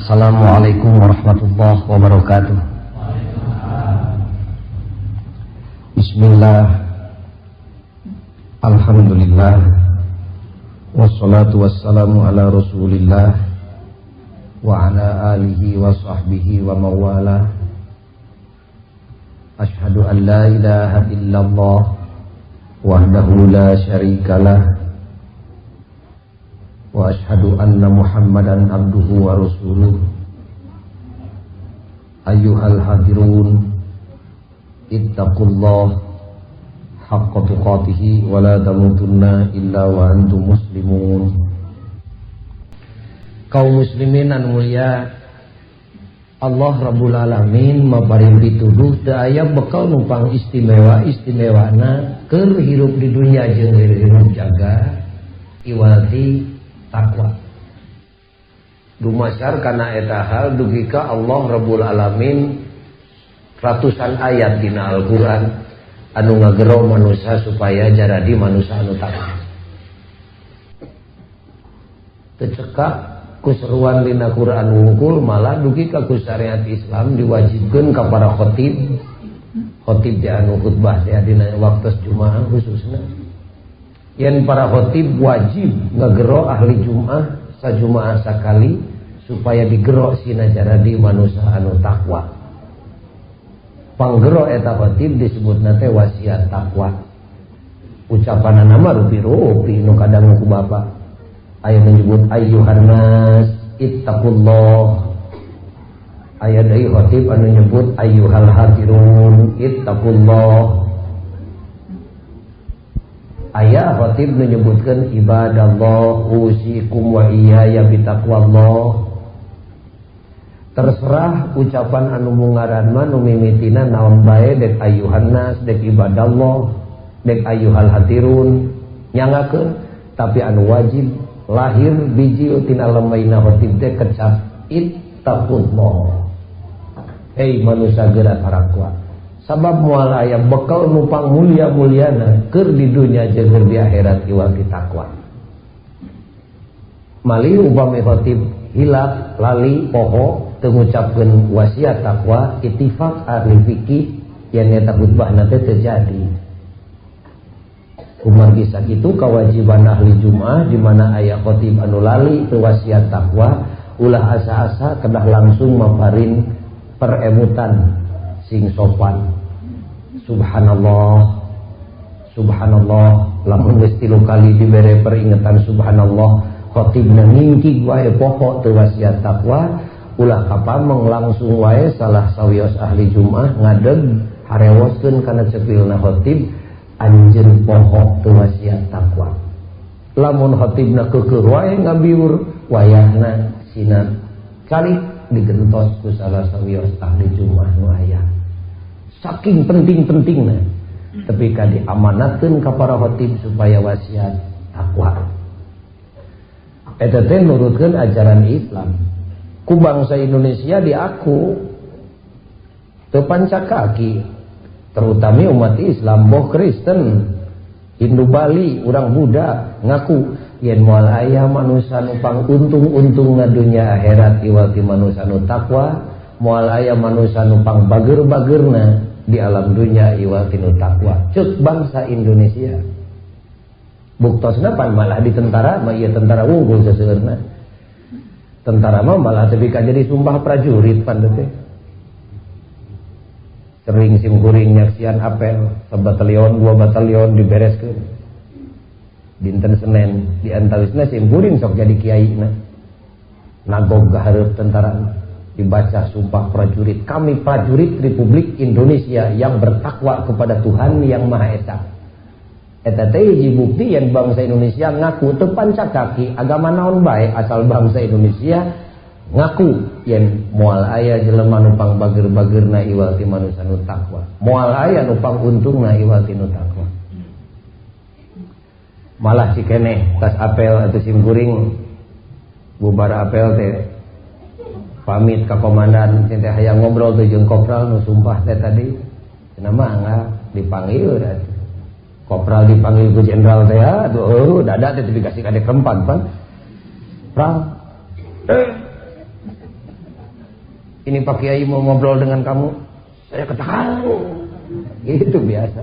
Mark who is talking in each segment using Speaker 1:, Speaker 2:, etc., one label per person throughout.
Speaker 1: Assalamualaikum warahmatullahi wabarakatuh. Bismillah, alhamdulillah, wassalatu wassalamu ala rasulillah wa ala alihi wa sahbihi wa mawala. Ashhadu an la ilaha illallah wahdahu la syarikalah wa ashhadu anna muhammadan abduhu wa rasuluh. Ayyuhal hadirun, ittaqullah haqqa tuqatihi wa la tamutunna illa wa antum muslimun. Kaum muslimin anu mulia, Allah Rabbul Alamin maparin pituduh teu aya bekal numpang istimewa istimewana keur hirup di dunia jeung hirup jaga iwati takwa. Dumasar kana eta hal dugi ka Allah Rabbul Alamin ratusan ayat dina Al-Qur'an anu ngagero manusia supaya jaradi manusia anu takwa. Teu cekak ku seruan dina Quran wungkul, malah dugi ka ku syariat Islam diwajibkeun ka para khotib. Khotib teh anu khutbah teh dina waktu Jumaah khususna. Yen para khotib wajib ngagero ahli Jumaah sajumaah sakali supaya digero sina jaradi manusia anu takwa. Panggero eta khotib disebutna teh wasiat takwa. Ucapanna mah rupi-rupi nu kadangu ku bapa. Aya menyebut ayyuhan nas ittaqullah. Aya deui khotib anu nyebut ayyuhal hadirun ittaqullah. Aya khotib menyebutkan ibadallah usikum wa iyaya bitaqwallah. Terserah ucapan anu mungaran mah nu mimitina naon bae, dek ayyuhan nas, dek ibadallah, dek ayyuhal hadirun, nyangakeun, tapi anu wajib lahir biji tina lemaina khotib teh kecap ittaqullah. Hei manusia geura tarakwa. Sabab moal aya bekal numpang mulia-muliana keur di dunia jeung keur di akhirat iwal ti takwa. Mali upami khotib hilap lali poho teu ngucapkeun wasiat takwa, ittifaq ahli fikih yen eta khutbahna teh teu jadi. Kumargi sakitu kewajiban ahli Jumaah di mana aya khotib anu lali teu wasiat takwa, ulah asa-asa kedah langsung maparin peremutan sing sopan. Subhanallah, subhanallah. Lamun geus 3 kali dibere peringatan subhanallah, khotibna ngingkig wae poho teu wasiat takwa, ulah kapameng langsung wae salah sawios ahli Jumaah ngadeg harewoskeun kana cepilna khotib, anjeun poho teu wasiat takwa. Lamun khotibna keukeuh wae ngabiur, wayahna sina calik digentos ku salah sawios ahli Jumaah nu aya. Saking penting-pentingna tapi ka diamanatkeun ka para khotib supaya wasiat takwa. Eta teh nurutkeun ajaran Islam. Ku bangsa Indonesia diaku teu pancakaki, terutama umat Islam, boh Kristen, Hindu Bali, urang Buddha ngaku yen moal aya manusia nu pang untung-untungna dunya akhirat iwal ti manusia nu takwa, moal aya manusia nu pang bager-bagerna di alam dunya iwal ti nu takwa. Ceuk bangsa Indonesia. Buktosna pan malah di tentara mah ieu tentara unggul seseueurna. Tentara mah malah teu ka jadi sumpah prajurit pan teh. Sering sim kuring nyaksian apel, sabatalion 2 batalion dibereskeun. Dinten Senin di antawisna sim kuring sok jadi kiaina. Nagog ka hareup tentara dibaca sumpah prajurit, kami prajurit Republik Indonesia yang bertakwa kepada Tuhan Yang Maha Esa. Eta teh hiji bukti yang bangsa Indonesia ngaku teu pancakaki agama naon bae asal bangsa Indonesia ngaku yen moal aya jelema nu pang bager-bagerna iwal ti manusia nu takwa, moal aya nu pang untungna iwal ti nu takwa. Malah cikeneh tas apel atau sim kuring bubar apel teh pamit ka komandan, teh hayang ngobrol tuh jeung kopral nu sumpah teh tadi, cenah mah enggak dipanggil atuh. Kopral dipanggil ku jenderal teh, aduh dada teh dikasih kadek rempan pan. Pral. Ini Pak Kiai mau ngobrol dengan kamu. Saya ketahan. Itu biasa.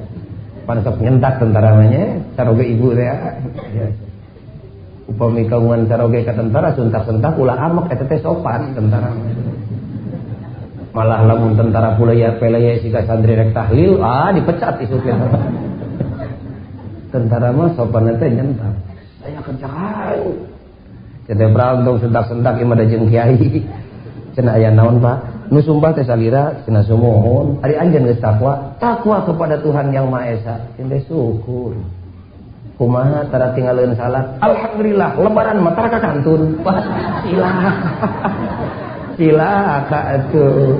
Speaker 1: Pan sok nyentak tentara mah saroge ibu teh biasa. Upami kaungan saroge ka tentara suntak-sentak ulah amek eta teh sopan tentara. Malah lamun tentara pulaya pelaya siga santri rek tahlil, ah dipecat isuk eta. Tentara mah sopan teh nyentak. Saya kerjakan. Cenah berantong sentak-sentak ieu mah da jeung kiai. Cenah aya naon Pak? Nu sumpah teh salira cenah sumuhun. Ari anjeun geus takwa, takwa kepada Tuhan Yang Maha Esa. Cenah syukur. Kumaha tara tinggalin salat. Alhamdulillah lebaran mah tara kantun. Wah, cilaka. Cilaka atuh.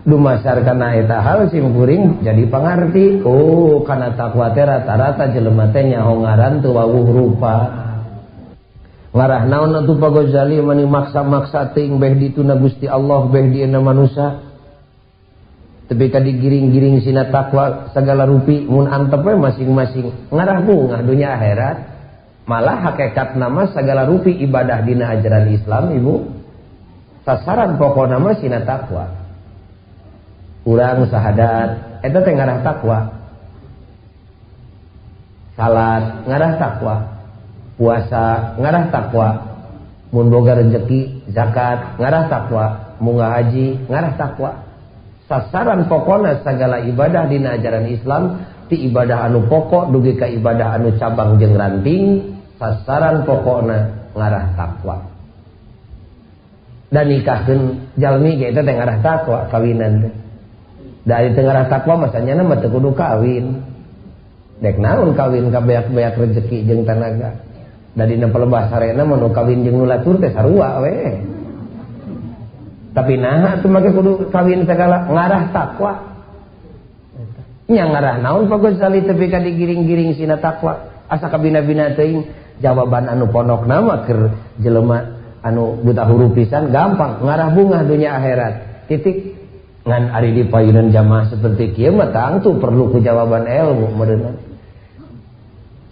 Speaker 1: Dumasar kana eta hal sim kuring jadi pangarti. Oh, kana takwa teh rata-rata jelema teh nyaho ngaran teu wawuh rupa. Ngarah naon atuh Pak Ghazali mani maksa-maksa teuing beh dituna Gusti Allah beh dieuna manusia. Tapi ka digiring-giring sina takwa segala rupi mun antep we masing-masing ngarah bungah dunia akhirat. Malah hakikat nama segala rupi ibadah dina ajaran Islam ibu. Sasaran pokok nama sina takwa. Urang sahadat eta teh ngarah takwa. Salat ngarah takwa. Puasa ngarah takwa. Mun boga rezeki zakat ngarah takwa. Munggah haji ngarah takwa. Sasaran pokona segala ibadah dina ajaran Islam ti ibadah anu pokok dugi ka ibadah anu cabang jeung ranting, sasaran pokona ngarah takwa. Dan nikahkeun jalmi ge eta teh ngarah takwa kawinan teh. Da ari teu ngarah takwa masanyana mah teu kudu kawin. Dek naon kawin ka beak-beak rezeki jeung tanaga. Da dina pelebah sarena mah nu kawin jeung nu latur teh sarua we. Tapi nah atuh make kudu kawin segala ngarah takwa. Nya ngarah naon Pak Ghazali tepi ka digiring-giring sina takwa. Asa kabina-bina teuing jawaban anu pondokna mah keur jelema anu buta huruf pisan gampang ngarah bungah dunia akhirat. Titik. Ngan ari di payunan jamaah seperti kieu mah tangtu perlu ku jawaban ilmu meureunna.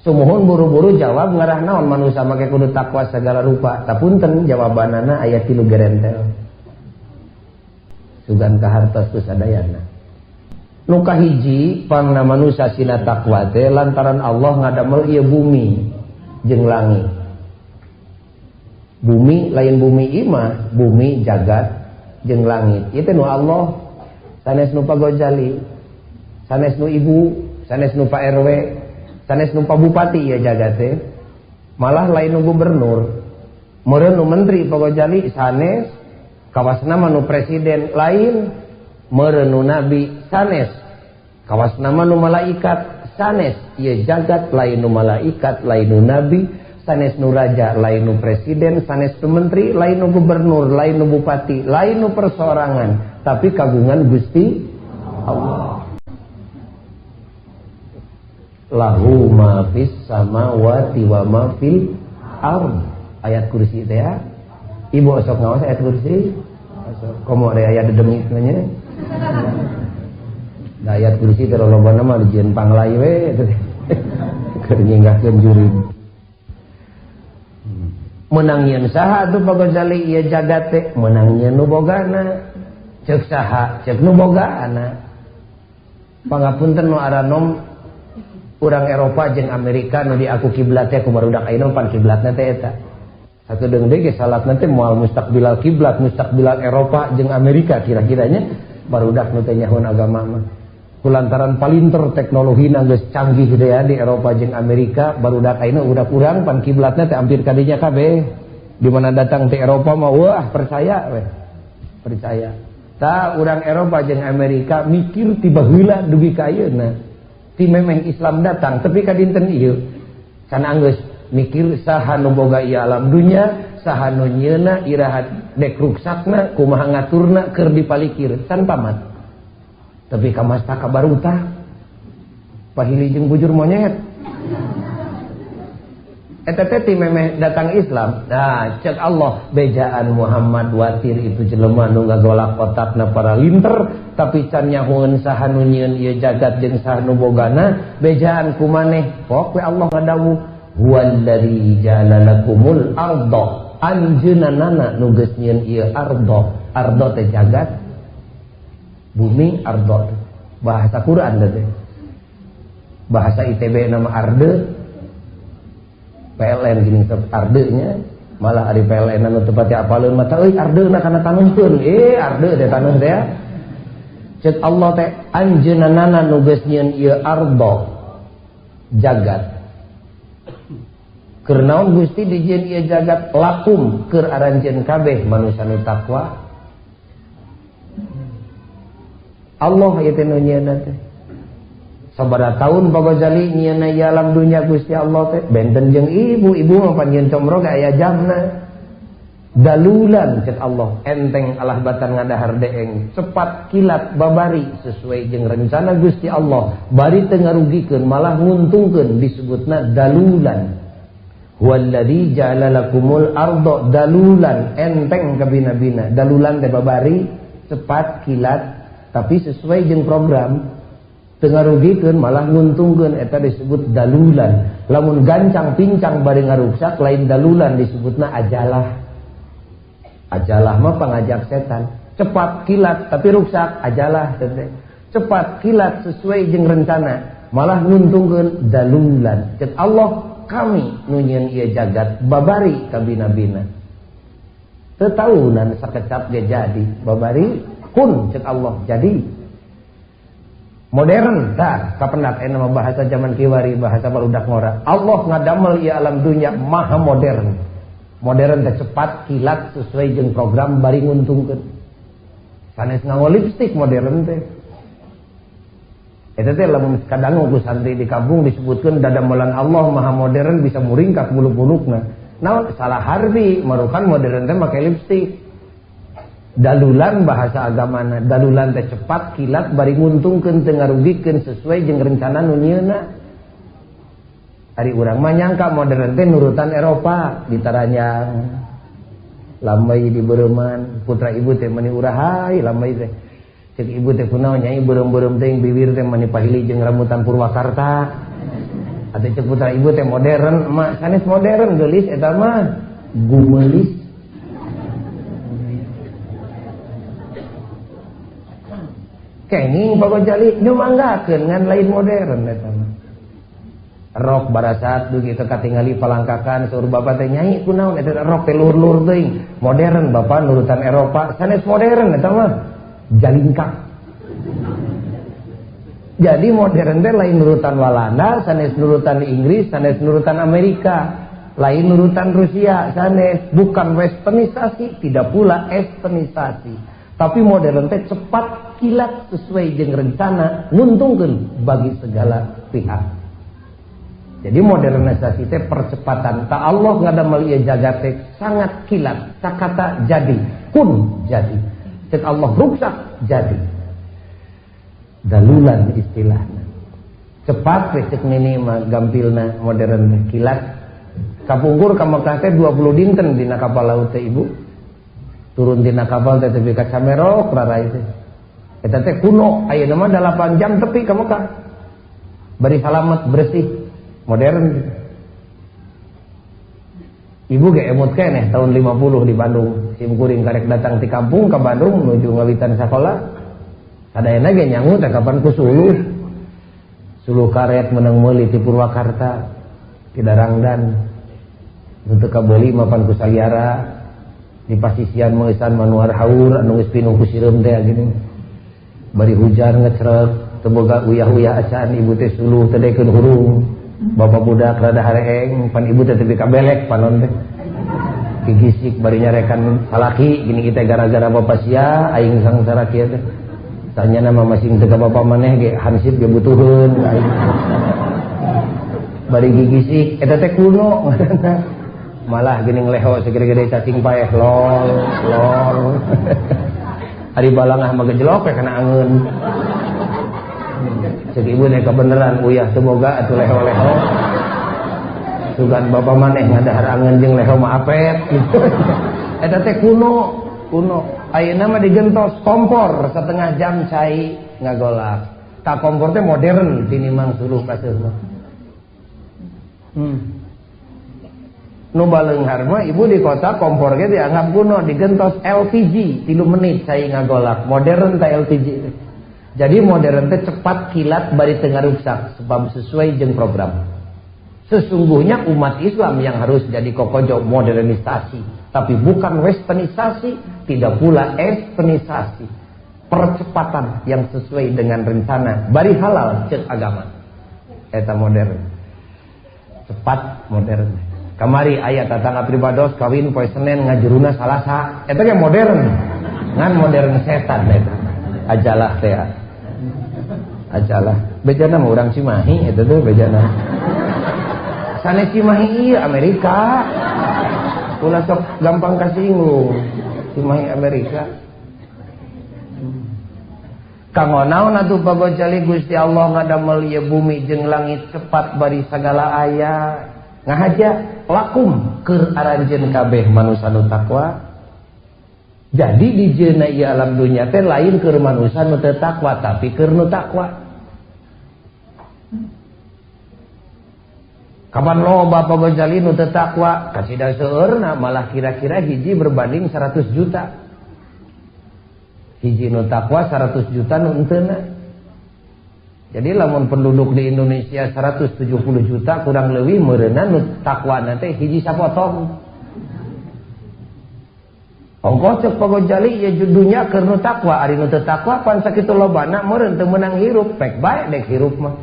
Speaker 1: Sumuhun buru-buru jawab ngarah naon manusia make kudu takwa segala rupa. Tapunten jawabanana aya 3 gerentel. Sugan kahartos ku sadayana. Nu kahiji pangna manusia sina takwa teh lantaran Allah ngadamel ieu bumi jeung langit. Bumi lain bumi imah, bumi jagat jeung langit. Ieu teh nu Allah, sanes nu Pak Ghazali, sanes nu ibu, sanes nu Pak RW, sanes nu Pak Bupati ieu jagat teh. Malah lain nu gubernur, meureun nu menteri Pak Ghazali sanes, kawasna mah nu presiden lain, meureun nu nabi sanes, kawasna mah nu malaikat sanes. Ieu jagat lain nu malaikat, lain nu nabi, sanes nu raja, lain nu presiden, sanes nu menteri, lain nu gubernur, lain nu bupati, lain nu persorangan, tapi kagungan Gusti Allah. Lahu ma fis samawati wa ma fil ard. Ayat kursi teh ya. Ibu sok ngawas ayat kursi. Sok komo ada ayat dedemit nya. Da ayat kursi teh lolobana mah dijieun panglai we keur nyinggahkeun jurig. Menang nyeun saha atuh Pak Ghazali ieu jagat teh? Menang nyeun nu bogana. Ceuk saha? Ceuk nu bogana. Pangapunten nu aranom urang Eropa jeung Amerika nu diaku kiblat teh ku barudak ayeuna pan kiblatna teh eta. Sakedeung deui ge salatna teh moal mustaqbilal kiblat, mustaqbilal Eropa jeung Amerika kira-kiranya barudak nu teh nyahoan agama mah. Kulantaran palinter teknologina geus canggih teh ya di Eropa jeung Amerika, barudak ayeuna udak urang pan kiblatna teh hampir kadinya kabeh. Di mana datang ti Eropa mah wah percaya weh. Percaya. Ta urang Eropa jeung Amerika mikir ti baheula dugi ka ayeuna. Ti memeh Islam datang tepi ka dinten ieu. Can anggeus mikir saha nu boga ieu alam dunya, saha nu nyieuna iraha dek ruksakna, kumaha ngaturna keur dipalikir, can tamat. Tapi ka mastaka baruta pahili jeung bujur monyet. Eta teh ti memeh datang Islam. Nah, cek Allah bejaan Muhammad watir itu jelema nu ngagolak otakna para linter tapi can nyahoeun saha nu nyieun ieu jagat jeung saha nu bogana, bejaan ku maneh. Pok we Allah ngadawuh huwallazi ja'ala lakumul arda anjeunna nu geus nyieun ieu ardo. Ardo teh jagat, bumi ardo. Bahasa Quran teh. Bahasa ITB nama arde. PLN gini sok ardenya, malah ari PLN anu teu pati apaleun mah euy ardeuna kana taneuhkeun. Arde teh taneuh teh. Cek Allah teh anjeunna nu geus nyieun ieu ardo jagat. Keur naon Gusti dijieun ieu jagat lakum keur aranjeun kabeh manusia nu takwa. Allah ieu teh nu nyieunna teh. Sabaraha tahun Pak Ghazali nyieunna ieu alam dunya Gusti Allah teh benten jeung ibu, ibu mah pan nyieun comro ge aya jamna. Dalulan cek Allah enteng alah batan ngadahar deeng cepat kilat babari sesuai jeung rencana Gusti Allah bari teu ngarugikeun malah nguntungkeun disebutna dalulan. Huwallazi ja'ala lakumul arda dalulan enteng kabina-bina. Dalulan teh babari cepat kilat tapi sesuai jeung program teu ngarugikeun malah nguntungkeun eta disebut dalulan. Lamun gancang pincang bari ngaruksak lain dalulan disebutna ajalah. Ajalah mah pangajak setan. Cepat kilat tapi ruksak ajalah teh. Cepat kilat sesuai jeung rencana malah nguntungkeun dalulan. Cek Allah kami nu nyieun ieu jagat babari kabina-bina. Teu taunan sakecap ge jadi babari kun cek Allah jadi. Modern tah kapendak aya mah bahasa zaman kiwari bahasa barudak ngora. Allah ngadamel ieu alam dunya maha modern. Modern teh cepat kilat sesuai jeung program bari nguntungkeun. Sanes nganggo lipstik modern teh. Eta teh lamun kadangu ku santri di kampung disebutkeun dadamelan Allah maha modern bisa muringkak bulu-bulukna. Naon salah harfi marukan modern teh make lipstik. Dalulan bahasa agamana, dalulan teh cepat kilat bari nguntungkeun teu ngarugikeun sesuai jeung rencana nu nyieunna. Ari urang mah nyangka modern teh nurutan Eropa ditaranjang. Lambai di beureman, putra ibu teh mani urahai lambai teh. Cek ibu teh kunaon nyai beureum-beureum teh bibir teh mani pahili jeung rambutan Purwakarta. Atuh cek putra ibu teh modern, emak sanes modern geulis eta mah gumelis. Kenging Pak Gojali nyumanggakeun ngan lain modern eta mah. Rok barasat dugi teu katingali palangkakan saur bapak teh nyai kunaon eta rok teh luhur-luhur teuing. Modern bapak nurutan Eropa sanes modern eta mah jalingkak. Jadi modern teh lain nurutan Walanda, sanes nurutan Inggris, sanes nurutan Amerika, lain nurutan Rusia, sanes bukan westernisasi, tidak pula esternisasi. Tapi modern teh cepat kilat sesuai jeung rencana nguntungkeun bagi segala pihak. Jadi modernisasi teh percepatan. Tak Allah ngadamel ieu jagat teh sangat kilat, sakata jadi, kun jadi. Cek Allah ruksak jadi. Dalulan istilahna. Cepat we cek nini mah gampilna modern teh kilat. Kapungkur ka Mekah teh 20 dinten dina kapal laut teh ibu. Turun dina kapal teh tepi ka Camerok rarai teh. Eta teh kuno, ayeuna mah 8 jam tepi ka Mekah. Bari salamet bersih. Modern. Ibu ge emut keneh tahun 50 di Bandung. Sim kuring karek datang ti kampung ke Bandung menuju ngawitan sakola. Sadayana ge nyangu teh kapan ku suluh. Suluh karet menang meuli ti Purwakarta, ti Darangdan. Nu teu kabeuli mapan ku saliara. Di pasisian meusan manuar haur anu geus pinuh ku sireum teh gini. Bari hujan ngecrek, teu boga uyah-uyah acan ibu teh suluh teh dekeun hurung. Bapak budak rada hareeng, pan ibu teh tepi kabelek panon teh. Gigisik bari nyarekan salaki gini kita gara-gara bapak sia aing sangsara kieu teh. Tanya nama masing teu ka bapak maneh ge hansip ge butuheun aing. Bari gigisik eta teh kuno ngaranna. Malah gini ngeleho segede-gede cacing paeh lol lol. Ari balangah mah gejelok we kana angeun. Cek ibu teh kebeneran uyah teu boga atuh leho-leho. Sugan bapak maneh ngadahar angeun jeung leho mah apet gitu. Eta teh kuno, kuno. Ayeuna mah digentos kompor setengah jam cai ngagolak. Tak kompor teh modern tinimang suluh kaseuh mah. Nu baleunghar mah ibu di kota kompor ge dianggap kuno, digentos LPG 3 menit cai ngagolak. Modern teh LPG teh. Jadi modern teh cepat kilat bari teu ngaruksak sebab sesuai jeung program. Sesungguhnya umat Islam yang harus jadi kokojo modernisasi, tapi bukan westernisasi, tidak pula espenisasi. Percepatan yang sesuai dengan rencana bari halal cek agama. Eta modern. Cepat modern. Kamari aya tatangga pribados kawin poe Senin ngajuruna Salasa. Eta ge modern. Ngan modern setan eta. Ajalah teh. Ajalah. Bejana mah urang Cimahi eta teh bejana. Sanes Cimahi ieu Amerika. Ulah sok gampang kasinggung. Cimahi Amerika. Kanggo naon atuh Pak Gojali Gusti Allah ngadamel ieu bumi jeung langit cepat bari sagala aya. Ngahaja lakum keur aranjeun kabeh manusa nu takwa. Jadi dijieunna ieu alam dunya teh lain keur manusa nu teu takwa tapi keur nu takwa. Kapan loba Pak Gojali nu teu takwa kasida seueurna malah kira-kira hiji berbanding 100 juta. Hiji nu takwa 100 juta nu henteuna. Jadi lamun penduduk di Indonesia 170 juta kurang leuwih meureunna nu takwa teh hiji sapotong. Ongkoh cek Pak Gojali ieu dunya keur nu takwa, ari nu teu takwa pan sakitu lobana meureun teu meunang hirup, pek bae dek hirup mah.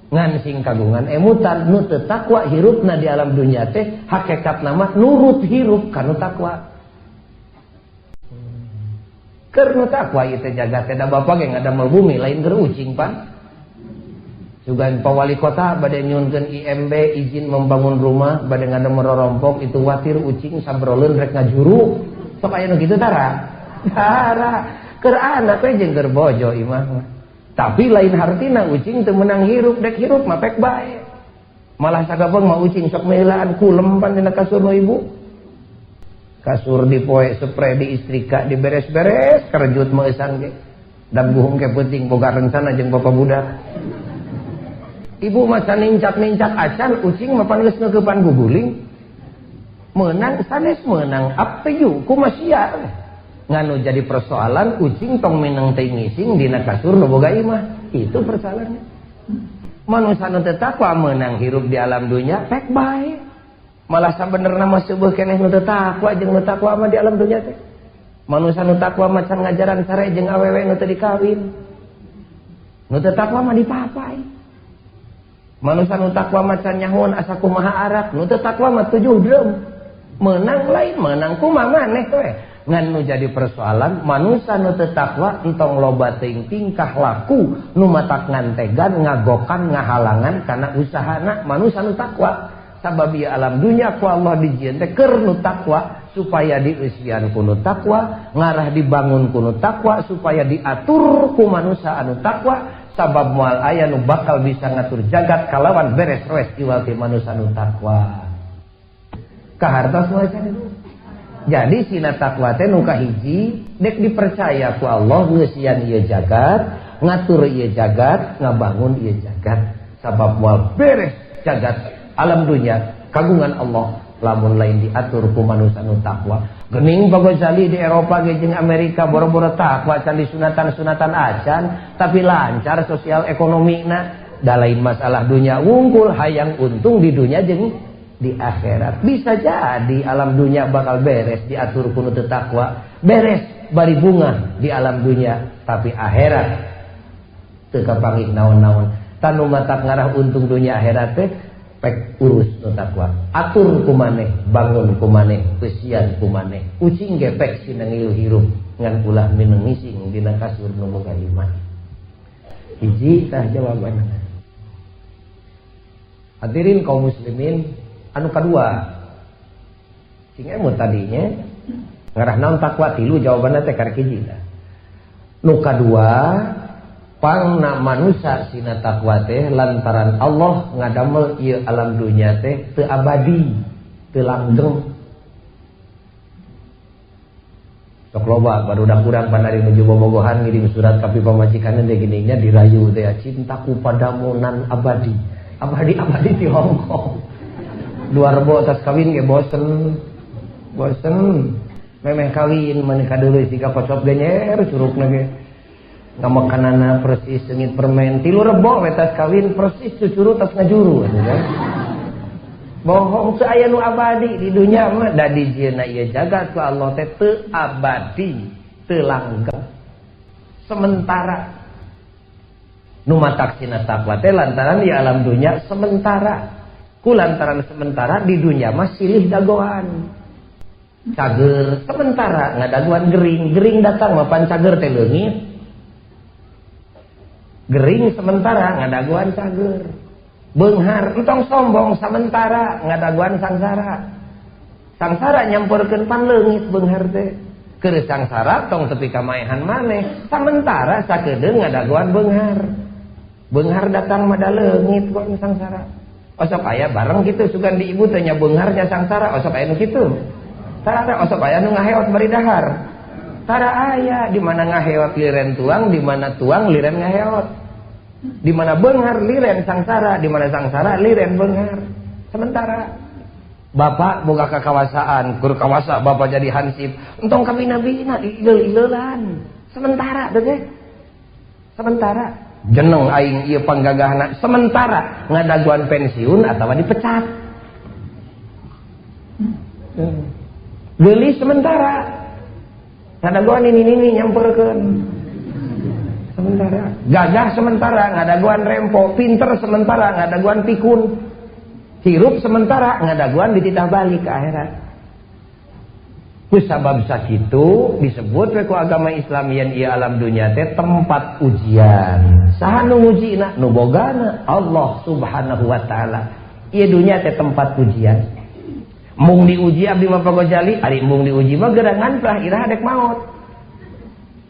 Speaker 1: Ngan sing kagungan emutan nu teu takwa hirupna di alam dunya teh hakikatna mah nurut hirup ka nu takwa. Keur nu takwa ieu teh jagat teh da bapa ge ngadamel bumi lain keur ucing pan. Sugan Pak Wali Kota bade nyuhunkeun IMB izin membangun rumah bade ngadamel rorompok itu watir ucing sabroleun rek ngajuru. Sok aya nu kitu tara. Tara keur anak we jeung keur bojo imah mah. Tapi lain hartina ucing teu meunang hirup dek hirup mah pek bae. Malah sakapeung mah ucing sok meulaan kulem pan dina kasur nu ibu. Kasur dipoe spray diistrika diberes-beres kerejut meusan ge. Dam guhung ke peuting boga rencana jeung bapa budak. Ibu mah nincak-nincak acan ucing mah pan geus ngeukepan guguling. Meunang sanes meunang up to you kumaha sia. Nganu jadi persoalan ucing tong mineng teh ngising dina kasur nu boga imah. Itu persoalannya. Manusia nu teu takwa meunang hirup di alam dunya pek bae. Malah sabenerna mah seueuh keneh nu teu takwa jeung nu takwa mah di alam dunya teh. Manusia nu takwa mah can ngajaran sare jeung awewe nu teu dikawin. Nu teu takwa mah dipapai. Manusia nu takwa mah can nyahoan asa kumaha arak, nu teu takwa mah 7 drum. Menang lain, menang kumaha maneh we. Ngan nu jadi persoalan manusia nu teu takwa entong loba teuing tingkah laku nu matak ngantegan, ngagokan, ngahalangan kana usahana manusia nu takwa. Sabab ieu alam dunya ku Allah dijieun teh keur nu takwa supaya dieusian ku nu takwa, ngarah dibangun ku nu takwa supaya diatur ku manusia anu takwa. Sabab moal aya nu bakal bisa ngatur jagat kalawan beres roes iwal ti manusia nu takwa. Kahartos moal can itu. Jadi sina takwa teh nu kahiji dek dipercaya ku Allah ngeusian ieu jagat, ngatur ieu jagat, ngabangun ieu jagat. Sabab moal beres jagat alam dunya kagungan Allah lamun lain diatur ku manusia nu takwa. Gening Pak Gojali di Eropa ge jeung Amerika boro-boro takwa can disunatan-sunatan acan tapi lancar sosial ekonomina da lain masalah dunya wungkul hayang untung di dunya jeung di akhirat. Bisa jadi alam dunia bakal beres diatur ku nu teu takwa, beres bari bunga di alam dunia tapi akhirat teu kapanggih naon-naon. Tanu matak ngarah untung dunia akhirat teh pek urus nu takwa, atur kumaneh, bangun kumaneh, besian kumaneh. Ucing ge pek sina ngilu hirup ngan ulah mineng ngising dina kasur nu boga iman. Hiji tah jawabanna. Hadirin kaum muslimin, anu kadua sing emut tadinya ngarah naon takwa tilu jawabanna teh karek hiji tah. Nu kadua pangna manusia sina takwa teh lantaran Allah ngadamel ieu alam dunya teh teu abadi, teu langgeng. Sok loba barudak urang panari nuju bobogohan ngirim surat ka pamajikanna teh geuning nya dirayu teh cintaku padamu nan abadi. Abadi-abadi di Hongkong. Dua rebo tas kawin ge bosen. Bosen. Memeh kawin maneh kadeuleu siga kocop genyer curugna ge. Ngamakanana persis seungit permen. Tilu rebo we tas kawin persis cucuru tas ngajuru atuh kan. Bohong teu aya nu abadi di dunya mah da dijieunna ieu jagat ku Allah teh teu abadi, teu langgeng. Sementara nu matak sina takwa teh lantaran di alam dunya sementara. Ku lantaran sementara di dunya mah silih dagoan. Cager sementara ngadagoan gering, gering datang mah pan cager teh leungit. Gering sementara ngadagoan cager. Beunghar entong sombong sementara ngadagoan sangsara. Sangsara nyampurkeun pan leungit beunghar teh. Keur sangsara tong tepi ka maehan maneh, samentara sakedeung ngadagoan beunghar. Beunghar datang mah da leungit wan sangsara. Osok aya bareng kitu sugan di ibu teh nya beunghar nya sangsara, osok aya nu kitu. Tara osok aya nu ngaheot bari dahar. Tara aya di mana ngaheot liren tuang, di mana tuang liren ngaheot. Di mana beunghar liren sangsara, di mana sangsara liren beunghar. Sementara bapak boga kakawasaan, kur kawasa bapak jadi hansip, entong kabina-bina ileul-ileulan. Sementara teh. Sementara jeneng aing ieu panggagahna sementara ngadaguan pensiun atawa dipecat. Geulis sementara ngadaguan ini nyamperkeun. Sementara gagah sementara ngadaguan rempo, pinter sementara ngadaguan pikun, hirup sementara ngadaguan dititah balik ke akhirat. Ku sabab sakitu disebut we ku agama Islam yen ieu alam dunya teh tempat ujian. Saha nu ngujina? Nu bogana Allah Subhanahu wa taala. Ieu dunya teh tempat ujian. Mung diuji abdi mah Pak Gojali, ari mung diuji mah gerangan plah iraha dek maot.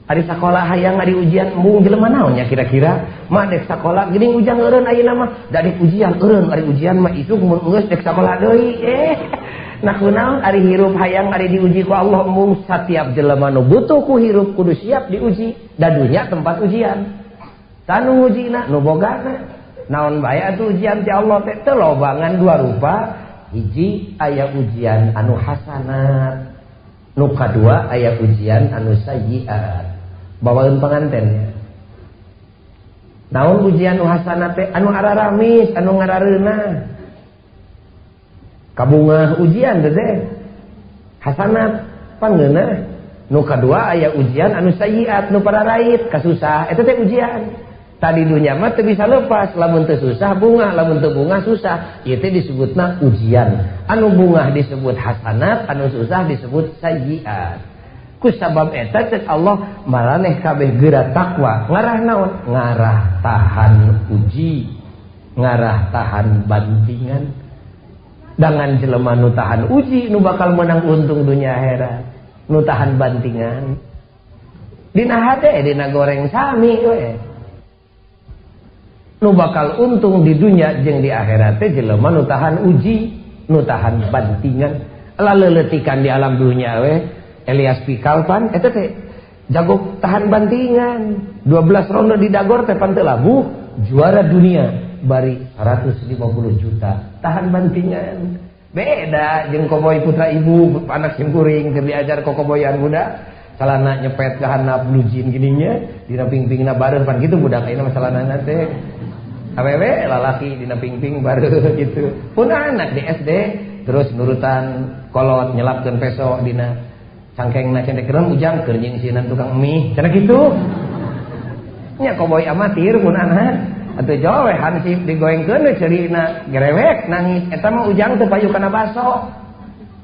Speaker 1: Ari sakola hayang ari ujian mung jelema naon nya kira-kira? Mah dek sakola geuning ujang eureun ayeuna mah, da dek ujian eureun ari ujian mah isuk mun geus dek sakola deui. Nah kunaon ari hirup hayang ari diuji ku Allah mung satiap jelema nu butuh ku hirup kudu siap diuji. Da dunya tempat ujian. Tanu ngujina nu bogana. Naon bae atuh ujian ti Allah teh teu loba ngan dua rupa. Hiji aya ujian anu hasanat, nu kadua aya ujian anu sayyiat. Bawaeun panganten. Naon ujian nu hasanat teh anu araramis, anu ngarareunah. Kabungah ujian teh hasanat pangeunah. Nu kadua aya ujian anu sayyiat, nu pararait kasusah, eta teh ujian. Tadi dunya mah teu bisa lepas, lamun teu susah bungah, lamun teu bungah susah. Ieu teh disebutna ujian. Anu bungah disebut hasanat, anu susah disebut sayyiat. Ku sabab eta cek Allah maraneh kabeh geura takwa, ngarah naon? Ngarah tahan uji, ngarah tahan bantingan. Dangan jelema nu tahan uji nu bakal menang untung dunia akhirat, nu tahan bantingan. Dina hade dina goreng sami we. Nu bakal untung di dunia jeung di akhirat teh jelema nu tahan uji, nu tahan bantingan. Laleuletikan di alam dunia we. Elias Pikal pan eta teh jago tahan bantingan. 12 ronde di dagor teh pan teu labuh, juara dunia bari 150 juta tahan bantingan. Beda jeung koboy putra ibu anak simkuring keur diajar kokoboyan budak. Calana nyepet ka handap blue jean gininya dina pingpingna bareuh pan kitu budak ayeuna mah calanana teh. Awewe lalaki dina pingping bareuh gitu. Pun anak di SD terus nurutan kolot nyelapkeun peso dina cangkengna cendek kerem ujang keur nyingsieunan tukang mie cenah kitu. Nya koboy amatir pun anak atuh jauh we hansip digoengkeun we ceurina gerewek nangis eta mah ujang teu payu kana baso.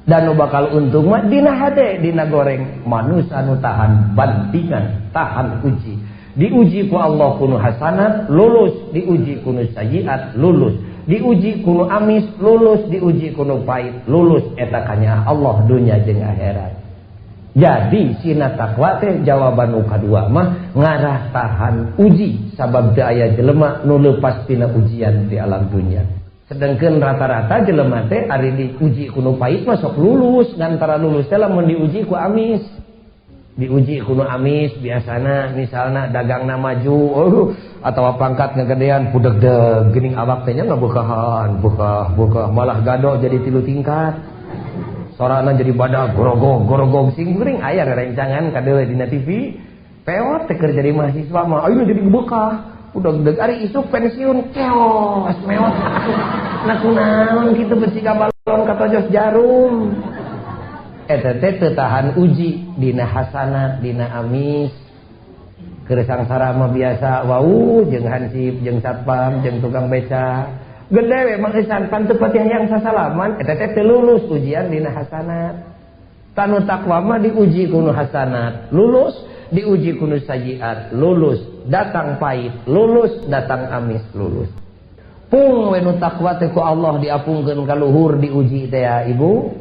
Speaker 1: Dan nu bakal untung mah dina hade dina goreng manusia nu tahan bantingan, tahan uji. Diuji ku Allah kunu hasanat lulus, diuji kunu sayyiat lulus, diuji kunu amis lulus, diuji kunu pahit lulus. Eta kanya Allah dunya jeung akhirat. Jadi sina takwa teh jawaban nu kadua mah ngarah tahan uji sabab teu aya jelema nu leupas tina ujian di alam dunya. Sedangkan rata-rata jelema teh ari diuji ku nu pahit mah sok lulus, ngantara lulus teh lamun diuji ku amis. Diuji ku nu amis biasana, misalna dagangna maju, oh, atau pangkat ngegedean, pudegdeg geuning awak teh nya ngabeukahan, beukah beukah malah gado jadi 3 tingkat. Sorana jadi badak gorogog gorogog sing geuning aya rerencangan kadeuleu dina TV. Peot teh keur jadi mahasiswa mah ayeuna jadi beukah. Pudegdeg ari isuk pensiun keos meot. Nah kunaon kitu beusiga balon katojos jarum. Eta teh teu tahan uji dina hasanat dina amis. Keur sangsara mah biasa wau jeung hansip jeung satpam jeung tukang beca. Gede we mah eusan pan teu pati hayang sasalaman eta teh teu lulus ujian dina hasanat. Tanu takwa mah diuji ku nu hasanat, lulus, diuji ku nu sayiat, lulus, datang pahit, lulus, datang amis, lulus. Pung we nu takwa teh ku Allah diapungkeun ka luhur diuji teh ya ibu.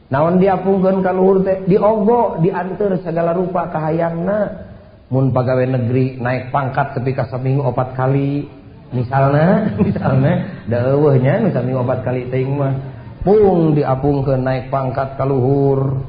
Speaker 1: Naon diapungkeun ka luhur teh diogo dianteur segala rupa kahayangna. Mun pagawe negeri naik pangkat tepi ka saminggu 4 kali misalna, misalna da eueuh nya nu saminggu 4 kali teuing mah. Pung diapungkeun naik pangkat ka luhur.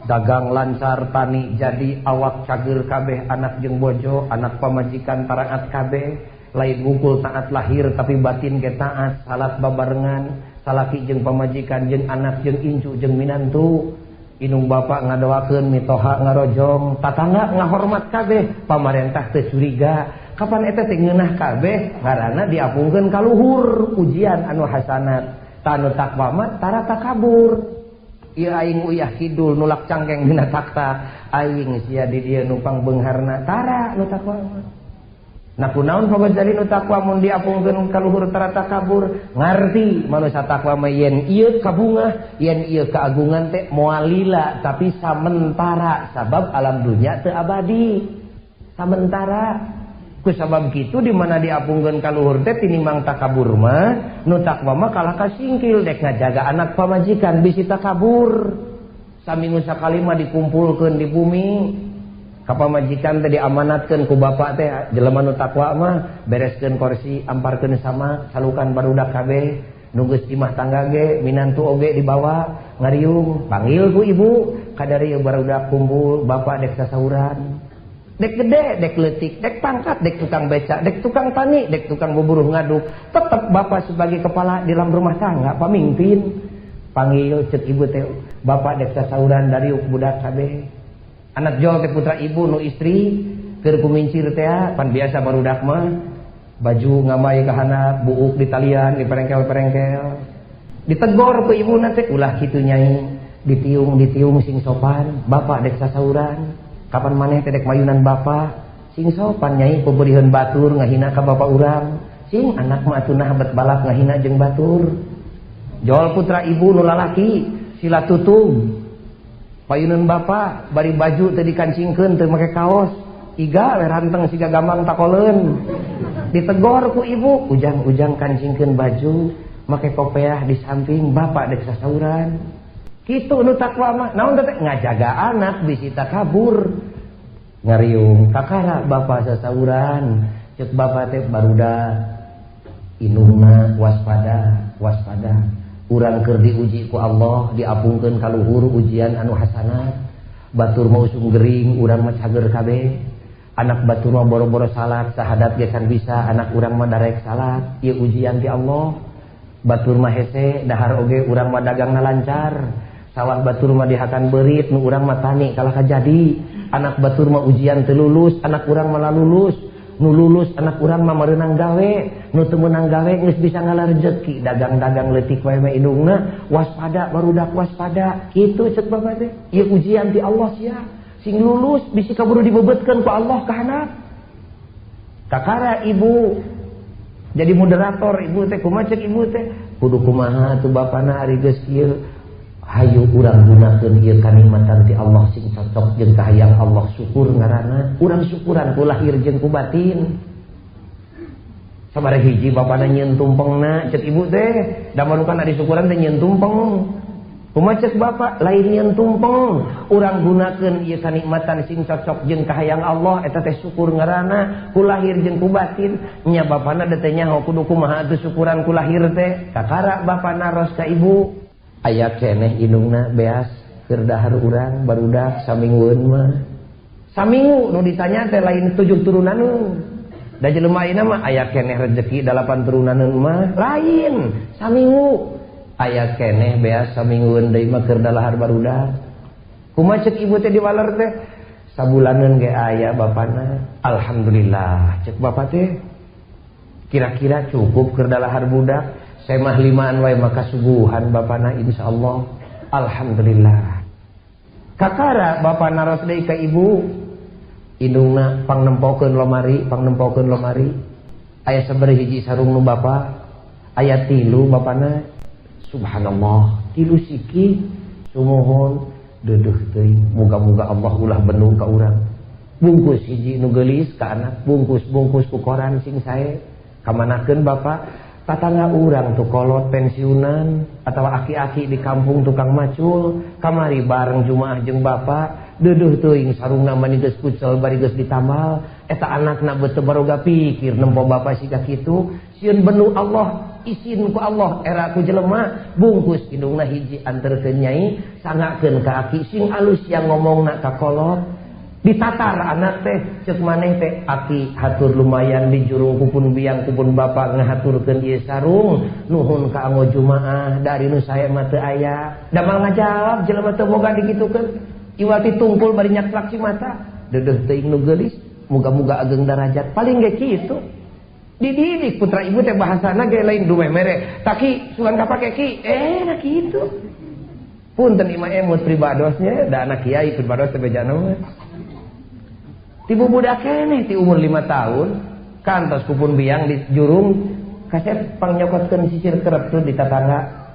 Speaker 1: Dagang lancar tani jadi awak cager kabeh anak jeung bojo, anak pamajikan taraat kabeh, lain ngungkul taat lahir tapi batin ge taat, salat babarengan, salaki jeung pamajikan jeung anak jeung incu jeung minantu. Inung bapak ngadoakeun mitoha ngarojong, tatangga ngahormat kabeh, pamarentah teu curiga. Kapan eta teh ngeunah kabeh ngaranna diapungkeun ka luhur ujian anu hasanat. Tanu takwa mah tara takabur. Ieu aing uyah kidul nulak cangkeng dina takta, aing sia di dieu numpang beungharna tara nu takwa mah. Nah kunaon Pak Ghazali nu takwa mun diapungkeun ka luhur tara takabur, ngarti manusia takwa mah yen ieu kabungah, yen ieu keagungan teh moal lila tapi samentara sabab alam dunya teu abadi. Samentara ku sabab kitu di mana diapungkeun ka luhur teh tinimbang takabur mah nu takwa mah kalah kasingkil dek ngajaga anak pamajikan bisi takabur. Saminggu sakali mah dikumpulkeun di bumi. Ka pamajikan teh diamanatkeun ku bapak teh jelema nu takwa mah bereskeun kursi amparkeun sama salukan barudak kabeh nu geus imah tangga ge minantu oge dibawa ngariung panggil ku ibu kadari barudak kumpul bapak dek sasauran dek gede dek leutik dek pangkat dek tukang beca dek tukang tani dek tukang buburuh ngaduk tetep bapak sebagai kepala di dalam rumah tangga pamimpin panggil cek ibu teh bapak dek sasauran dariuk budak kabeh. Anak jol teh putra ibu nu istri keur kumincir teh pan biasa barudak mah baju ngamai ka handap buuk di talian di perengkel-perengkel ditegor ku ibu teh ulah kitu nyai ditiung ditiung sing sopan bapak dek sasauran kapan maneh teh dek mayunan bapak sing sopan nyai peberiheun batur ngahina ka bapak urang sing anak mah atuh nah bet balap ngahina jeung batur jol putra ibu nu lalaki sila tutung payuneun bapak bari baju teu dikancingkeun teu make kaos iga we ranteng siga gambang takoleun ditegor ku ibu ujang-ujang kancingkeun baju make kopeah di samping bapak dek sasauran kitu nu takwa mah naon teh ngajaga anak bisi takabur ngariung kakara bapak sasauran cek bapak teh barudak indungna waspada waspada urang keur diuji ku Allah diapungkeun ka luhur ujian anu hasanat batur mah usum gering urang mah cager kabeh anak batur mah boro-boro salat sahadat ge can bisa anak urang mah darek salat ieu ujian ti Allah batur mah hese dahar oge urang mah dagangna lancar sawah batur mah dihakan beurit nu urang mah tani kalah kajadi anak batur mah ujian teu lulus anak urang mah lulus nu lulus anak urang mah meunang gawe nu teu meunang gawe geus bisa ngalah rezeki dagang-dagang leutik wae mah indungna waspada barudak waspada kitu ceuk bapak teh ieu ujian ti Allah sia sing lulus bisi kaburu dibebetkeun ku Allah ka handap kakara ibu jadi moderator ibu teh kumaha ceuk ibu teh kudu kumaha tuh bapana ari geus kieu hayu urang gunakeun ieu kanikmatan ti Allah sing cocok jeung kahayang Allah syukur ngaranna urang syukuran ku lahir jeung ku batin sabaraha hiji bapana nyieun tumpengna ceuk ibu teh da marukan ari syukuran teh nyieun tumpeng kumaha ceuk bapak lain nyieun tumpeng urang gunakeun ieu kanikmatan sing cocok jeung kahayang Allah eta teh syukur ngaranna ku lahir jeung ku batin nya bapana da teh nyaho kudu kumaha atuh syukuran ku lahir teh kakara bapana ros ka ibu aya keneh indungna beas Keur dahar urang barudak saminggueun mah. Saminggu nu ditanya teh lain 7 turunaneun. Da jelema ayeuna mah aya keneh rezeki 8 turunaneun mah lain. Saminggu aya keneh beas saminggueun deui mah keur dalahar barudak. Kumaha ceuk ibu teh diwaler teh? Sabulaneun ge aya bapana. Alhamdulillah ceuk bapak teh. Kira-kira cukup keur dalahar budak. Semah 5an wae maka suguhan bapana insyaallah. Alhamdulillah. Kakara bapak naros deui ka ibu. Indungna pangnempokeun lomari, pangnempokeun lomari. Aya sabaraha hiji sarung nu bapa? Aya 3 bapana. Subhanallah, 3 siki sumuhun deudeuh teuing. Muga-muga Allah ulah bendung ka urang. Bungkus hiji nu geulis ka anak, bungkus-bungkus ku koran sing sae. Kamanakeun bapa? Tatangga urang tuh kolot pensiunan atawa aki-aki di kampung tukang macul, kamari bareng jumaah jeung bapa. Deudeuh teuing sarungna mani geus kucel bari geus ditambal. Eta anakna beuteung baroga pikir nempo bapa siga kitu. Sieun benu Allah, isin ku Allah era ku jelema. Bungkus indungna hiji anterkeun nyai, sangakeun ka aki sing alus yang ngomongna ka kolot. Ditatar anak teh ceuk maneh teh aki hatur lumayan di jurung kupun biang kupun bapa ngahaturkeun ieu sarung nuhun ka anggo jumaah dari nu sae mah teu aya. Damal ngajawab jelema teu boga dikitukeun. Iwati tungkul bari nyaklak si mata deudeuh teuing nu geulis muga-muga ageng darajat paling ge kitu. Dididik putra ibu teh bahasana ge lain dumeh mere taki sugan kapake ki nah kitu. Punten imah emut pribadosnya da anak kiai pribados teh bejana mah. Tibu budak keneh ti umur 5 tahun kantos kupun biang di jurung kasep pangnyokotkeun sisir kerep tuh di tatangga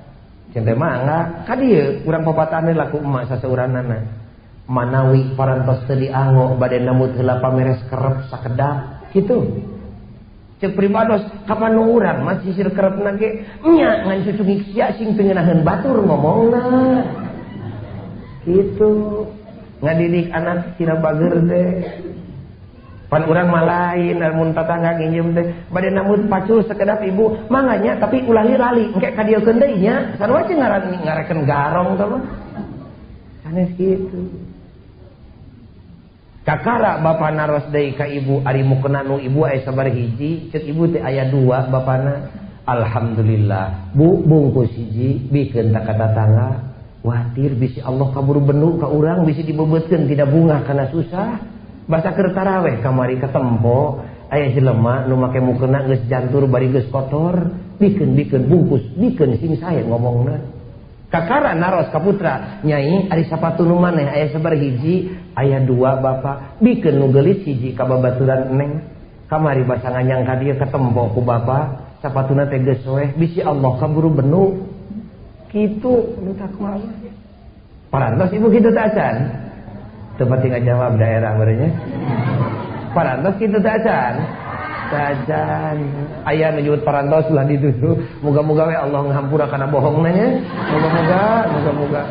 Speaker 1: cente mangga ka dieu urang papatahna laku emak saseuranana. Manawi parantos teu dianggo bade nambut heula pameres kerep sakedap kitu. Ceuk pribados kapan nu urang mah sisir kerepna ge nya ngan cucungik sia sing teu ngeunaheun batur ngomongna. Kitu ngadidik anak kira bager teh. Pan urang mah lain lamun tatangga nginjem teh bade nambut pacul sakedap ibu mangga nya tapi ulah lali engke ka dieukeun deui nya sarua jeung ngareken garong teh mah. Sanes kitu. Kakara bapa naros deui ka ibu ari mukena nu ibu aya sabaraha hiji ceuk ibu teh aya 2 bapana. Alhamdulillah bu bungkus hiji bikeun ka tatangga watir bisi Allah kaburu benu ka urang bisi dibebeutkeun tidak bungah kana susah. Basa keur taraweh kamari katempo aya jelema nu make mukena geus jantur bari geus kotor bikeun-bikeun bungkus bikeun sing sae ngomongna. Kakara naros ka putra nyai ari sapatu nu maneh aya sabaraha hiji aya 2 bapa bikeun nu geulis hiji ka babaturan neng kamari basa nganyang ka dieu katempo ku bapa sapatuna teh geus soeh bisi Allah kaburu benu kitu nu takwa mah. Parantos ibu kitu teh acan teu pati ngajawab daerah barenya. Parantos kitu teh acan acan aya nu nyebut parantos ulah dituduh muga-muga we Allah ngahampura kana bohongna nya muga-muga muga-muga.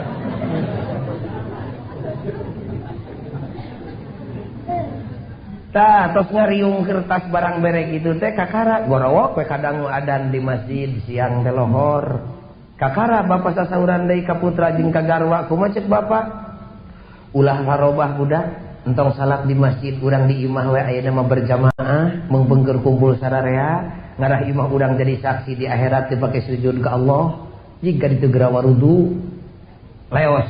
Speaker 1: Tah tos ngariung kertas barang bere kitu teh kakara gorowok we kadang nu adan di masjid siang teh lohor. Kakara bapa sasauran deui ka putra jeung ka garwa kumaha ceuk bapa? Ulah harobah budak entong salat di masjid urang di imah we ayeuna mah berjamaah meungpeungkeun kumpul sararea ngarah imah urang jadi saksi di akhirat teu pake sujud ka Allah jika ditu geura warudu leos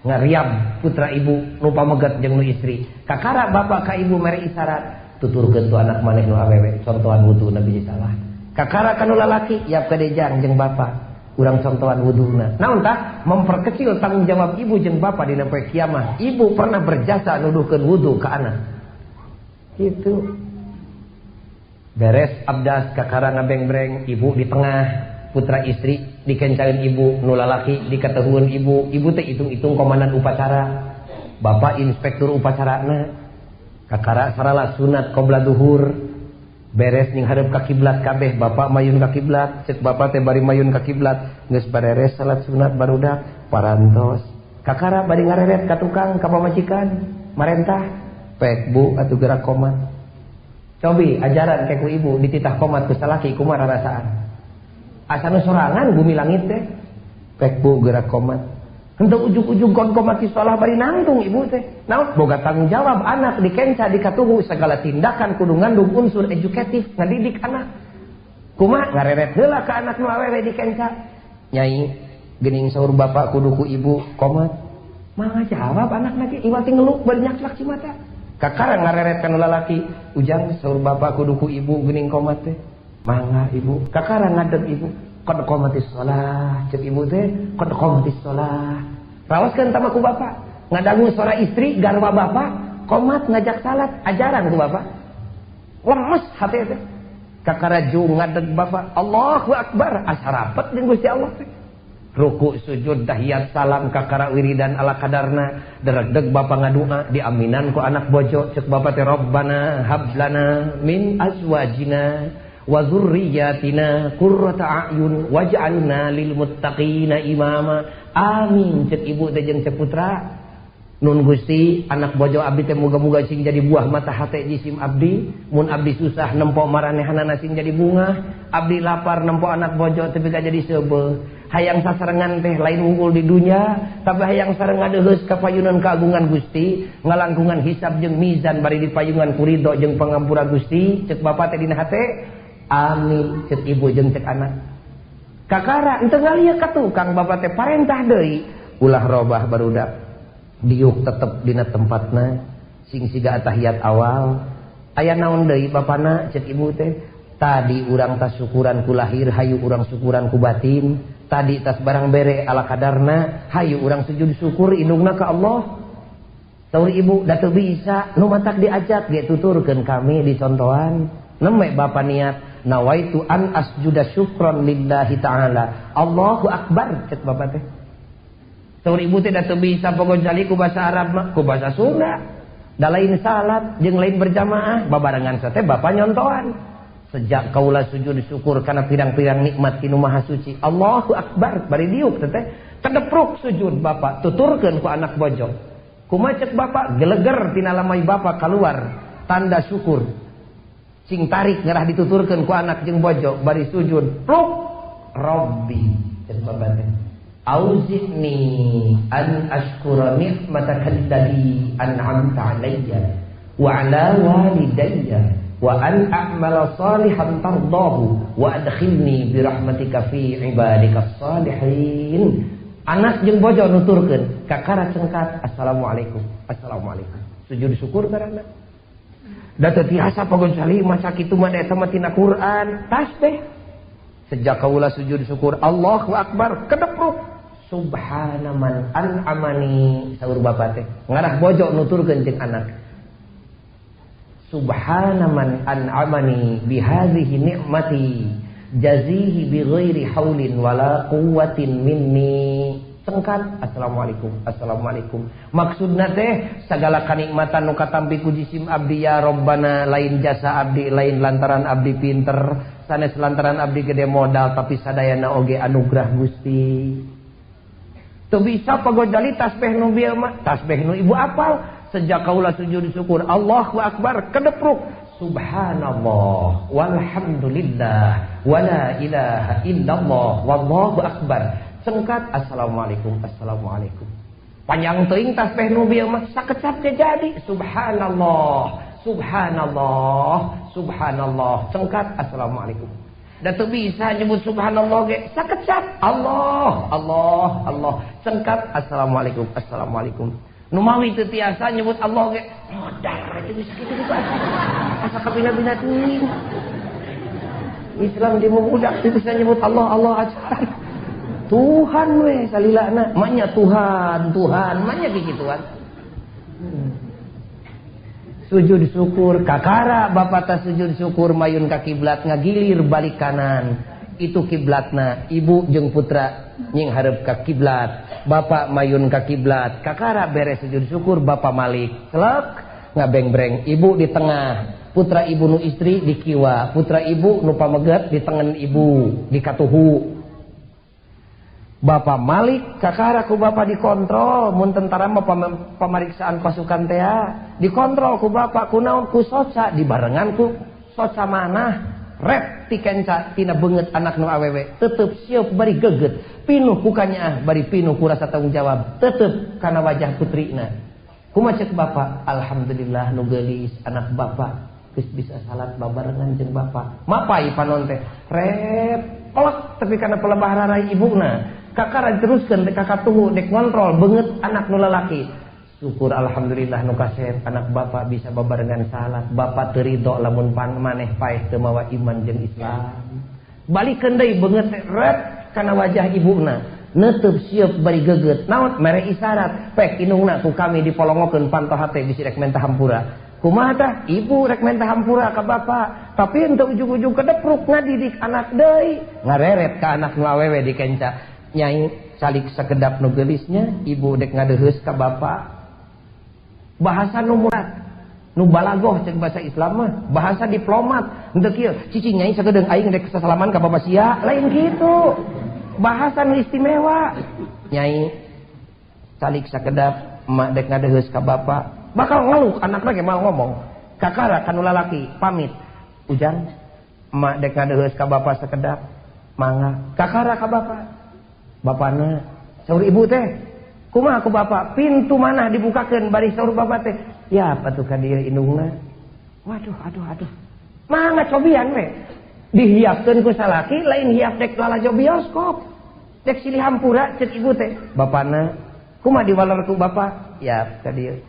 Speaker 1: ngariab putra ibu nu pameget jeung nu istri. Kakara bapa ka ibu mere isyarat tuturkeun tu anak maneh nu awewe contohan wudu nabi salah. Kakara ka nu lalaki yap ka dejang jeung bapa urang contohan wuduna. Naon tah memperkecil tanggung jawab ibu jeung bapa dina poe kiamat. Ibu pernah berjasa nuduhkeun wudu ka anak. Kitu. Beres abdas kakara ngabengbreng ibu di tengah, putra istri dikencaeun ibu, nu lalaki dikatehueun ibu. Ibu teh hitung-hitung komandan upacara. Bapak inspektur upacarana. Kakara saralat sunat qobla duhur. Beres ning hadap ka kiblat kabeh bapak mayun ka kiblat ceuk bapak teh bari mayun ka kiblat geus bareres salat sunat barudak parantos. Kakara bari ngareret ka tukang ka pamajikan marentah pek bu atuh gerak komat. Cobi ajaran ke ku ibu dititah komat ku salaki kumaha rarasaan. Asa nu sorangan bumi langit teh pek bu gerak komat. Henteu ujug-ujug qad qomatis shalah bari nangtung ibu teh. Naon boga tanggung jawab anak dikenca dikatuhu segala tindakan kudu ngandung unsur edukatif ngadidik anak. Kumaha ngareret heula ka anak nu awewe dikenca. Nyai geuning saur bapak kudu ku ibu qomat. Mangga jawab anak lagi iwati ngeluk bari nyaklak cimata. Kakara ngareret ka nu lalaki, ujang saur bapak kudu ku ibu geuning qomat teh. Mangga ibu, kakara ngadeg ibu. Qad qomatis shalah, cek ibu teh, qad qomatis shalah. Rawaskeun tama ku bapak, ngadangu suara istri garwa bapak, qomat ngajak salat, ajaran ku bapak. Lemes hate teh. Kakara jung ngadeg bapak, Allahu akbar, asa rapet jeung Gusti Allah teh. Ruku sujud tahiyat salam kakara wiridan ala kadarna, deregdeg bapak ngadua diaminan ku anak bojo, cek bapak teh Rabbana hablana min azwajina wa dzurriyyatina qurrata a'yun waj'alna lil muttaqina imama. Amin cek ibu teh jeung cek putra. Nun Gusti anak bojo abdi teh muga-muga sing jadi buah mata hate jisim abdi, mun abdi susah nempo maranehanana sing jadi bunga, abdi lapar nempo anak bojo teu pika jadi seubeuh. Hayang sasarengan teh lain unggul di dunya, tapi hayang sareng ngadeheus ka payunan keagungan Gusti, ngalangkungan hisab jeung mizan bari dipayungan ku ridho jeung pangampura Gusti, cek bapa teh dina hate. Amin cek ibu jeung cek anak. Kakara henteu ngalieu ka tukang bapa teh parentah deui, ulah robah barudak. Diuk tetep dina tempatna sing siga atahiyat awal. Aya naon deui bapana cek ibu teh? Tadi urang tas syukuran ku lahir, hayu urang syukuran ku batin. Tadi tas barang bere ala kadarna, hayu urang sujud syukur indungna ka Allah. Saur ibu da teu bisa, nu matak diajak ge tuturkeun kami dicontohan. Neme bapa niat nawaitu an asjuda syukron lillahi ta'ala. Allahu akbar cek bapa teh. Saur ibu teh da teu bisa pogojali ku bahasa Arab mah, ku bahasa Sunda. Da lain salat jeung lain berjamaah, babarengan teh bapa nyontohan. Sejak kaula sujud syukur kana pirang-pirang nikmat ti Nu Maha Suci. Allahu akbar bari diuk teh kedepruk sujud bapa tuturkeun ku anak bojo. Kumaha cek bapa geleger tina lamai bapa kaluar tanda syukur. Sing tarik ngerah dituturkeun ku anak jeung bojo bari sujud pluk Rabbi cek bapa teh. Auzi'ni an ashkura ni'mataka allati an'amta 'alayya wa 'ala walidayya wa an a'mala salihan tardahu wa adkhilni bi rahmatika fi ibadikas salihin. Anak jeung bojo nuturkeun kakara cengkat assalamualaikum assalamualaikum sujud syukur karana da teu tiasa pagon sali maca kitu mah eta mah tina Quran tasbih. Sejak kaula sujud syukur Allahu akbar kedepruk subhana man an'amani saur bapa teh ngarah bojo nuturkeun jeung anak. Subhana man an'amani bihadhihi ni'mati jazihi bighairi haulin wala quwwatin minni. Cengkat assalamualaikum assalamualaikum. Maksudna teh sagala kanikmatan nu katampi ku jisim abdi ya Rabbana, lain jasa abdi, lain lantaran abdi pinter, sanes lantaran abdi gede modal, tapi sadayana oge anugerah Gusti. Teu bisa pagojali tasbih nu bieu mah, tasbih nu ibu apal. Sejak kaula sujud syukur Allahu akbar kedepruk subhanallah walhamdulillah wala ilaha illallah wallahu akbar. Cengkat assalamualaikum assalamualaikum. Panjang teuing tasbih nu bieu mah sakecap ge jadi subhanallah subhanallah subhanallah. Cengkat assalamualaikum. Da teu bisa nyebut subhanallah ge sakecap Allah Allah Allah. Cengkat assalamualaikum assalamualaikum. Numawi teu tiasa nyebut Allah ge modar teu bisa kitu kitu asa kabina-bina teuing. Islam di budak teu bisa nyebut Allah Allah aja. Tuhan we salilana manya Tuhan Tuhan manya kikituan. Sujud syukur kakara bapa ta sujud syukur mayun ka kiblat ngagilir balik kanan. Itu kiblatna ibu jeung putra nying hareup ka kiblat, bapak mayun ka kiblat, kakara beres sujud syukur bapak malik celek ngabengbreng ibu di tengah, putra ibu nu istri di kiwa, putra ibu nu pameget di tengen ibu di katuhu. Bapak malik kakara ku bapak dikontrol, mun tentara mah pamariksaan pasukan tea dikontrol ku bapak kunaon ku soca dibarengan ku soca manah. Rep ti kenca tina beungeut anak nu awewe tetep sieup bari geget pinuh ku kanyaah bari pinuh ku rasa tanggung jawab tetep kana wajah putrina. Kumaha cek bapak? Alhamdulillah nu geulis anak bapak geus bisa salat babarengan jeung bapak. Mapai panon teh rep pelek tapi kana pelebah rarai ibuna. Kakara diteruskeun teh kakak tuhu dek ngontrol beungeut anak nu lalaki. Syukur alhamdulillah nu kasep anak bapak bisa babarengan salat. Bapak teu ridho lamun pan maneh paeh teu mawa iman jeung Islam. Balikeun deui beungeut teh ret kana wajah ibuna. Neuteub sieup bari geget. Naon mere isyarat pek indungna ku kami dipolongokeun panto hate bisi rek menta hampura. Kumaha tah? Ibu rek menta hampura ka bapak, tapi henteu ujug-ujug kedepruk ngadidik anak deui. Ngareret ka anak nu awewe di kenca. Nyai calik sakedap nu geulisnya, ibu dek ngadeheus ka bapak. Bahasa nu murat, nu balagoh cek bahasa Islam mah, bahasa diplomat. Henteu kieu, cicing nyai sakedeung aing dek sasalaman ka bapak sia, lain kitu. Bahasa nu istimewa. Nyai calik sakedap emak dek ngadeheus ka bapak, bakal ngeluk anakna ge mal ngomong. Kakara kanu lalaki pamit. Ujang, emak dek ngadeheus ka bapak sakedap, mangga. Kakara ka bapak. Bapana saur ibu teh, kumaha ku bapak? Pintu mana dibukakeun bari saur bapak teh? Ya atuh ka dieu indungna. Waduh, aduh, aduh. Mangga cobian we. Dihiapkeun ku salaki lain hiap dek lalajo bioskop. Dek silih hampura cek ibu teh. Bapana kumaha diwaler ku bapak? Ya ka dieu.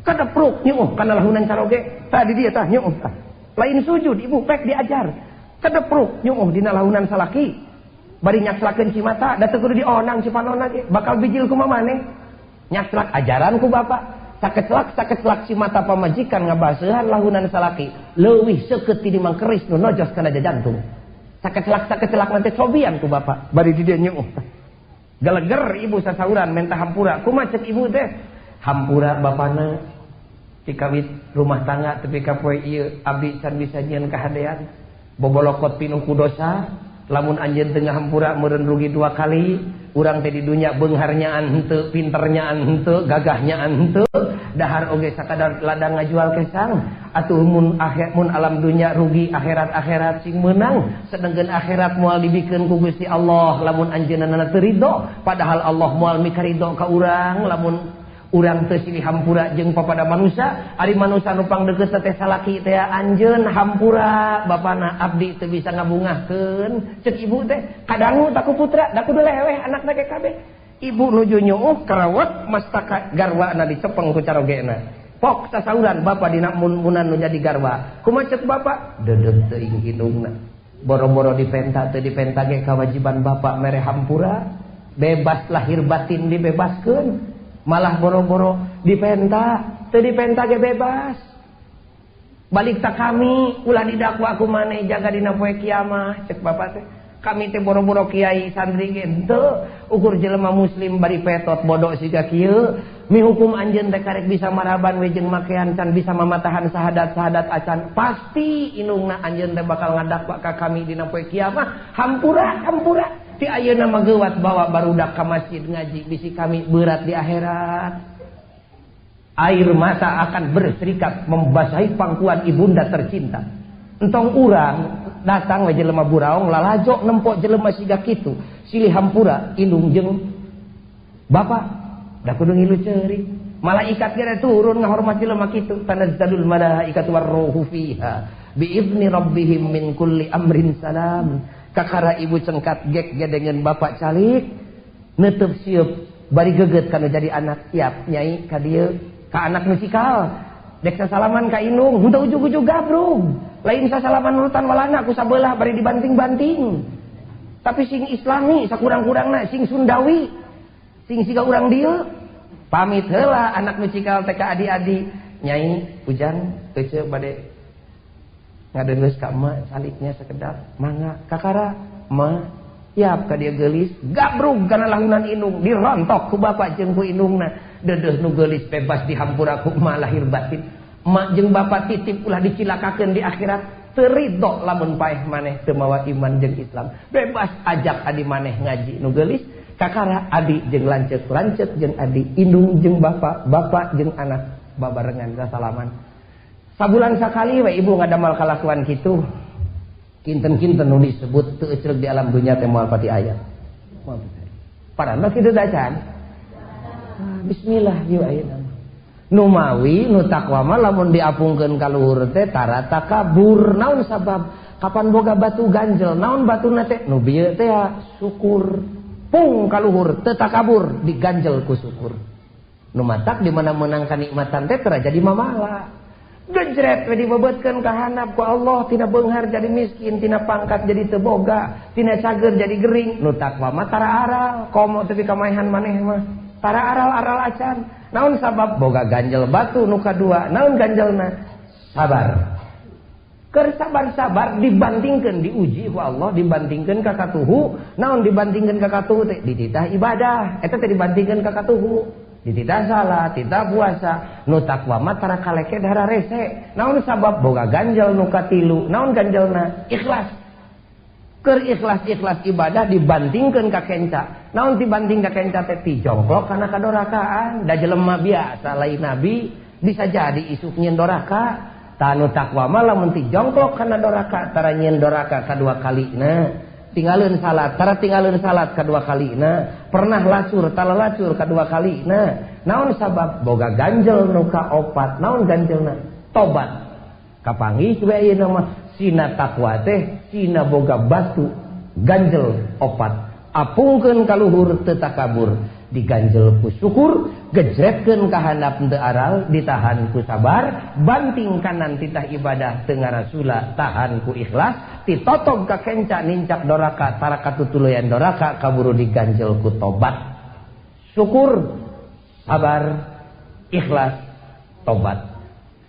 Speaker 1: Kadepruk nyuuh kana lahunan caroge. Tah di dieu tah nyuuh tah. Lain sujud ibu pek diajar. Kadepruk nyuuh dina lahunan salaki. Bari nyakslakeun cimata da teu kudu dionang cipanona ge bakal bijil kumaha maneh. Nyakslak ajaran ku bapak. Sakeclak cimata pamajikan ngabaseuhan lahunan salaki leuwih seukeut ti dimang keris nu nojos kana jantung. Sakeclak nanti cobian ku bapak. Bari di dieu nyuuh. Geleger ibu sasauran menta hampura. Kumaha cek ibu teh? Hampura bapana tikawit rumah tangga tepi ka poe ieu abdi can bisa nyieun kahadean. Bobolokot pinuh ku dosa. Lamun anjeun teu ngahampura meureun rugi dua kali. Urang teh di dunya beungharnyaan henteu, pinternyaan henteu, gagahnyaaan henteu, dahar oge sakadar ladang ngajual kesang. Atuh mun akhir mun alam dunya rugi akhirat-akhirat sing meunang, sedengkeun akhirat moal dibikeun ku Gusti Allah lamun anjeunna teu ridho, padahal Allah moal mikaridho ka urang lamun urang teu silih hampura jeung papada manusia. Ari manusia nu pangdeukeut teh salaki teh anjeun hampura bapana abdi teu bisa ngabungahkeun. Cek ibu teh kadangu tak ku putra da kudu leweh anakna ge kabeh. Ibu nuju nyuuh karawat mastaka garwana dicepeng ku carogena. Pok sasauran bapa dina mun-munan nu jadi garwa. Kumaha cek bapa? Deudeuh teuing indungna. Boro-boro dipenta teu dipenta ge kewajiban bapa mere hampura. Bebas lahir batin dibebaskeun. Malah boro-boro dipenta, teu dipenta ge bebas. Balik ta kami, ulah didakwa ku maneh jaga dina poe kiamah, cek bapak teh. Kami teh boro-boro kiai santri ge henteu, ukur jelema muslim bari petot bodoh siga kieu, mihukum anjeun teh karek bisa maraban we jeung makean can bisa mamatahan sahadat-sahadat acan. Pasti indungna anjeun teh bakal ngadakwa ka kami dina poe kiamah. Hampura, hampura. Ti ayeuna mah geuwat bawa barudak ka masjid ngaji bisi kami berat di akhirat. Air mata akan berserikat membasahi pangkuan ibunda tercinta. Entong urang datang we jelema buraong lalajo nempok jelema siga kitu, silih hampura indung jeung bapak da kudu ngilu ceurik. Malaikat ge turun ngahormat jelema kitu. Tanazzalul malaikatu warruhu fiha biizni rabbihim min kulli amrin salam. Kakara ibu cengkat gek gedengen bapak calik neuteub sieup bari geget kana jadi anak. Siap nyai ka dieu ka anak nu cikal dek sasalaman ka indung henteu ujug-ujug gabrug lain sasalaman urutan walana ku sabelah bari dibanting-banting. Tapi sing islami sakurang-kurangna sing Sundawi sing siga urang dieu pamit heula anak nu cikal teh ka adi-adi. Nyai ujang teu bade ngadeungeus ka emak saliknya sekedap mangga kakara ma siap ka dia geulis gabrug kana lahunan indung dirontok ku bapak jeung ku indungna. Deudeuh nu geulis bebas dihampura ku emak lahir batin. Emak jeung bapak titip ulah dicilakakeun di akhirat. Teu ridho lamun paeh maneh teu mawa iman jeung Islam. Bebas ajak adi maneh ngaji nu geulis kakara adi jeung lanceuk, lanceuk jeung adi, indung jeung bapak, bapak jeung anak babarengan sasalaman. Sabulan sakali we ibu ngadamal kalakuan kitu. Kinten-kinten nu disebut teu ecreg di alam dunya teh moal pati aya. Moal pati aya. Padahal kitu dacan. Bismillah yeuh ayeuna. Nu mawi nu takwa mah lamun diapungkeun ka luhur teh tara takabur. Naon sabab? Kapan boga batu ganjel? Naon batuna teh? Nu bieu teh syukur. Pung ka luhur teu takabur diganjel ku syukur. Nu matak di mana meunang kanikmatan teh tara jadi mamala. Gejret we dibebetkeun ka handap ku Allah, tina beunghar jadi miskin, tina pangkat jadi teu boga, tina cager jadi gering. Nu takwa mah tara aral, komo teu kamaehan maneh mah. Tara aral-aral acan. Naon sabab boga ganjel batu nu kadua? Naon ganjelna? Sabar. Keur sabar-sabar dibandingkeun diuji ku Allah, dibandingkeun ka katuhu. Naon dibandingkeun ka katuhu teh? Dititah ibadah. Eta teh dibandingkeun ka katuhu. Dititah salat, titah puasa. Nu takwa mah tara kaleke dara rese. Naon sabab boga ganjel nu katilu? Naon ganjelna? Ikhlas. Keur ikhlas-ikhlas ibadah dibandingkeun ka kenca. Naon dibanding ka kenca teh tijongklok kana kadorakaan. Da jelema biasa lain nabi bisa jadi isuk nyieun doraka. Tah nu takwa mah lamun tijongklok kana doraka tara nyieun doraka kadua kalina. Tinggalin salat, tara tinggalin salat kedua kalina. Pernah lacur, tara lacur kedua kalina. Naon sabab boga ganjel nu kaopat? Naon ganjelna? Tobat. Kapanggih we ayeuna mah sina takwa teh sina boga batu ganjel opat. Apungkeun ka luhur teu takabur, diganjel ku syukur, gejretkeun ka handap teu aral, ditahan ku sabar, banting kanan titah ibadah teu ngarasula, tahan ku ikhlas, titotog ka kenca nincak doraka, tara katutuluyan doraka, kaburu diganjel ku tobat. Syukur, sabar, ikhlas, tobat.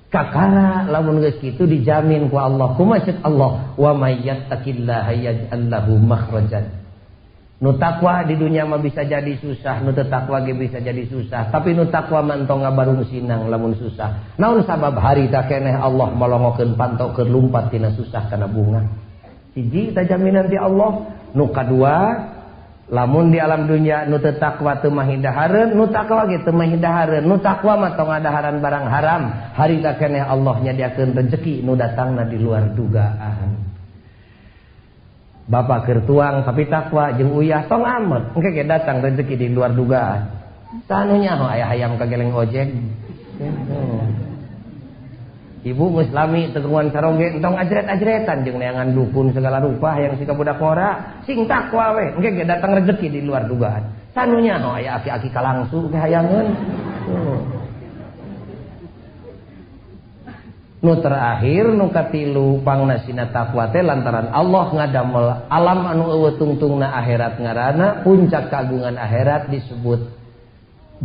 Speaker 1: Kakara lamun geus kitu dijamin ku Allah. Kumaha ceuk Allah? Wa may yattaqillaha yaj'al lahu makhrajan. Nu takwa di dunia mah bisa jadi susah, nu teu takwa ge bisa jadi susah. Tapi nu takwa mah entong ngabarung sinang lamun susah. Naon sabab harita keneh Allah molongokeun panto keur lumpat tina susah kana bunga. Hiji ta jaminan ti Allah. Nu kadua, lamun di alam dunia nu teu takwa teu mahi dahareun, nu takwa ge teu mahi dahareun. Nu takwa mah tong ngadaharan barang haram, harita keneh Allah nyadiakeun rezeki nu datangna di luar dugaan. Bapak keur tuang tapi takwa jeung uyah tong amet, engke ge datang rezeki di luar dugaan. Sanu nyaho aya hayam kageleng ojek. Ibu geus lami teu kagungan saroge entong ajret-ajretan jeung neangan dukun segala rupa hayang sika budak ngora, sing takwa we, engke ge datang rezeki di luar dugaan. Sanu nyaho aya aki-aki kalangsu ge hayangeun. Nu terakhir nu katilu pangnasina takwa teh lantaran Allah ngadamel alam anu eueuh tungtungna akhirat ngaranna puncak kagungan akhirat disebut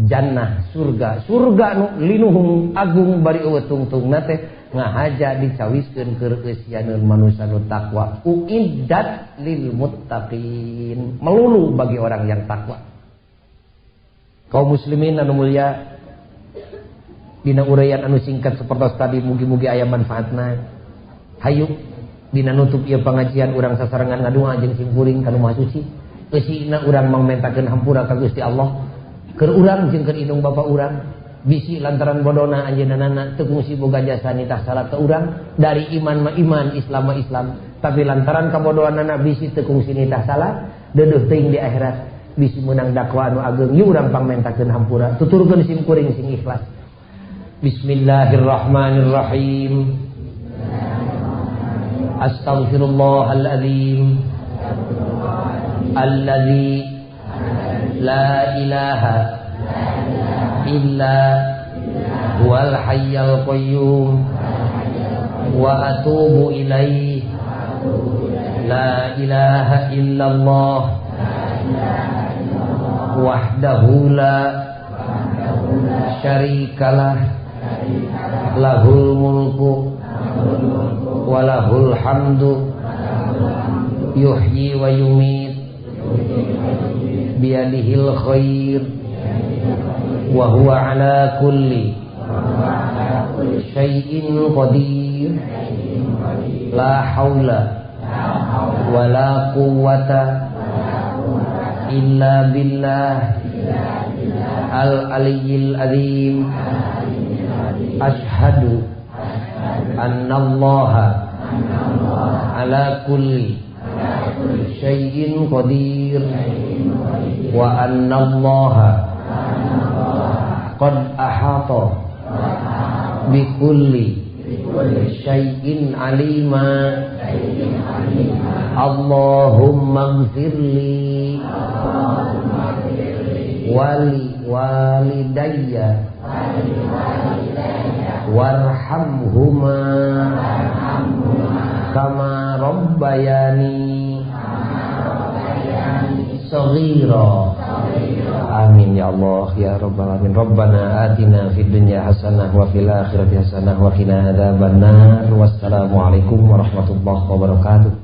Speaker 1: jannah surga. Surga nu linuhung agung bari eueuh tungtungna teh ngahaja dicawiskeun keur eusianeun manusa nu takwa. Uiddat lil muttaqin, melulu bagi orang yang takwa. Kaum muslimin anu mulia, dina uraian anu singkat seperti tadi mugi-mugi aya manfaatna. Hayu dina nutup ieu pangajian urang sasarengan ngadua jeung simkuring ka nu Maha Suci. Eusina urang mangmentakeun hampura ka Gusti Allah. Keur urang jeung keur indung bapa urang bisi lantaran bodona anjeunna teu kungsi boga jasa nitah salat ka urang, dari iman ma iman, Islam ma Islam, tapi lantaran kabodohanana bisi teu kungsi nitah salat, deudeuh teuing di akhirat bisi meunang dakwa anu ageung. Yeuh urang pangmentakeun hampura, tuturkeun simkuring sing ikhlas. Bismillahirrahmanirrahim. Astaghfirullahaladzim alladzi la ilaha illa huwal hayyal qayyum wa atubu ilaih. La ilaha illallah wahdahu la syarikalah lahul mulku wa lahul hamdu yuhyi wa yumit biyadihil khair wa huwa ala kulli syai'in qadir. La haula wa la quwwata illa billah al aliyyil azim. Ashhadu anna allaha Ala kulli syai'in qadir wa anna Allah qad ahata bi kulli syai'in alima. Allahumma ighfirli wali walidayya warhamhuma kama rabbayani saghira. Amin ya Allah ya rabbal alamin. Rabbana atina fid dunya hasanah wa fil akhirati hasanah wa qina adzabannar. Wassalamualaikum warahmatullahi wabarakatuh.